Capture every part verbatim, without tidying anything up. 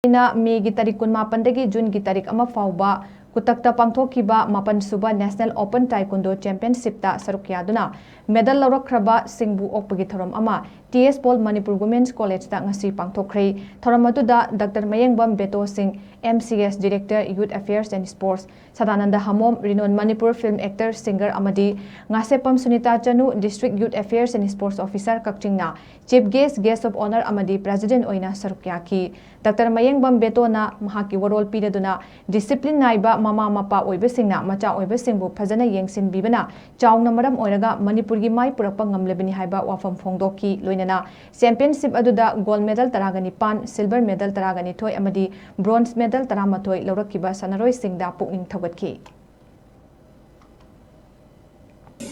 ꯑꯩꯅ ꯃꯦꯒꯤ ꯇꯥꯔꯤꯛ ꯀꯨꯟꯃꯥꯄꯟꯗꯒꯤ ꯖꯨꯟꯒꯤ ꯇꯥꯔꯤꯛ ꯑꯃ ꯐꯥꯎꯕ ꯀꯨꯇꯛꯇ ꯄꯥꯡꯊꯣꯛꯈꯤꯕ ꯃꯥꯄꯟ ꯁꯨꯕ National Open Taekwondo Championshipꯇ ꯁꯔꯨꯛ ꯌꯥꯗꯨꯅ medal ꯂꯧꯔꯛꯈ꯭ꯔꯕꯁꯤꯡꯕꯨ ꯑꯣꯛꯄꯒꯤ ꯊꯧꯔꯝ ꯑꯃ T S Paul Manipur Women's Collegeꯇ ꯉꯁꯤ ꯄꯥꯡꯊꯣꯛꯈ꯭ꯔꯦ꯫ ꯊꯧꯔꯝ ꯑꯗꯨꯗ Doctor ꯃꯌꯦꯡꯕꯝ ꯕꯦꯇꯣ ꯁꯤꯡ, M C S Director, Youth Affairs and Sports, Sadananda ꯍꯃꯣꯝ, renowned Manipur film actor, singer ꯑꯃꯗꯤ ꯉꯥꯁꯦꯞꯄꯝ ꯁꯨꯅꯤꯇꯥ ꯆꯅꯨ, District Youth Affairs and Sports Officer ꯀꯛꯆꯤꯡꯅ Chief Guest, Guest of Honour ꯑꯃꯗꯤ President ꯑꯣꯏꯅ ꯁꯔꯨꯛ ꯌꯥꯈꯤ꯫ Doctor ꯃꯌꯦꯡꯕꯝ ꯕꯦꯇꯣꯅ ꯃꯍꯥꯛꯀꯤ ꯋꯥꯔꯣꯜ ꯄꯤꯔꯗꯨꯅ discipline ꯅꯥꯏꯕ ꯃꯃꯥ ꯃꯄꯥ ꯑꯣꯏꯕꯁꯤꯡꯅ ꯃꯆꯥ ꯑꯣꯏꯕꯁꯤꯡꯕꯨ ꯐꯖꯅ ꯌꯦꯡꯁꯤꯟꯕꯤꯕꯅ ꯆꯥꯎꯅ ꯃꯔꯝ ꯑꯣꯏꯔꯒ ꯃꯅꯤꯄꯨꯔꯒꯤ ꯃꯥꯏ ꯄꯨꯔꯛꯄ ꯉꯝꯂꯕꯅꯤ ꯍꯥꯏꯕ ꯋꯥꯐꯝ ꯐꯣꯡꯗꯣꯛꯈꯤ꯫ ꯂꯣꯏꯅꯅ championship ꯑꯗꯨꯗ gold medal ꯇꯔꯥꯒ ꯅꯤꯄꯥꯟ, silver medal ꯇꯔꯥꯒ ꯅꯤꯊꯣꯏ ꯑꯃꯗꯤ bronze medal ꯇꯔꯥꯃꯥꯊꯣꯏ ꯂꯧꯔꯛꯈꯤꯕ ꯁꯥꯟꯅꯔꯣꯏꯁꯤꯡꯗ ꯄꯨꯛꯅꯤꯡ ꯊꯧꯒꯠꯈꯤ꯫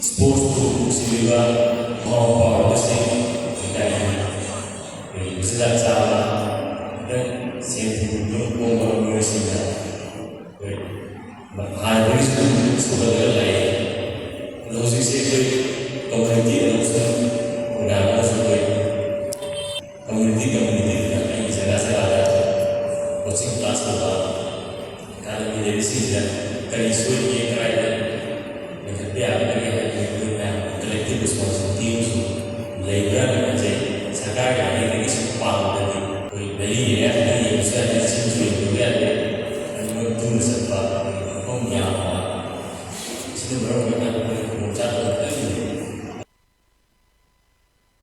Sportsꯄꯨ ꯅꯨꯡꯁꯤꯕꯤꯕ ꯃꯃꯥ ꯃꯄꯥ ꯑꯣꯏꯕꯁꯤꯡ ꯂꯩꯀꯥꯏꯒꯤ ꯑꯩꯈꯣꯏꯒꯤ ꯃꯆꯤꯟꯖꯥꯛ ꯆꯥꯕ, ꯈꯤꯇꯪ ꯁꯦꯟ ꯊꯨꯝ ꯈꯤꯇꯪ ꯀꯣꯝꯕ ꯃꯤꯑꯣꯏꯁꯤꯡꯅ ꯑꯩꯈꯣꯏ ꯍꯥꯟꯅꯗꯒꯤꯁꯨ ꯑꯗꯨꯝ ꯁꯨꯒꯠꯂꯒ ꯂꯥꯛꯏ꯫ ꯑꯗꯣ ꯍꯧꯖꯤꯛꯁꯦ ꯑꯩꯈꯣꯏ community ꯑꯗꯨꯝ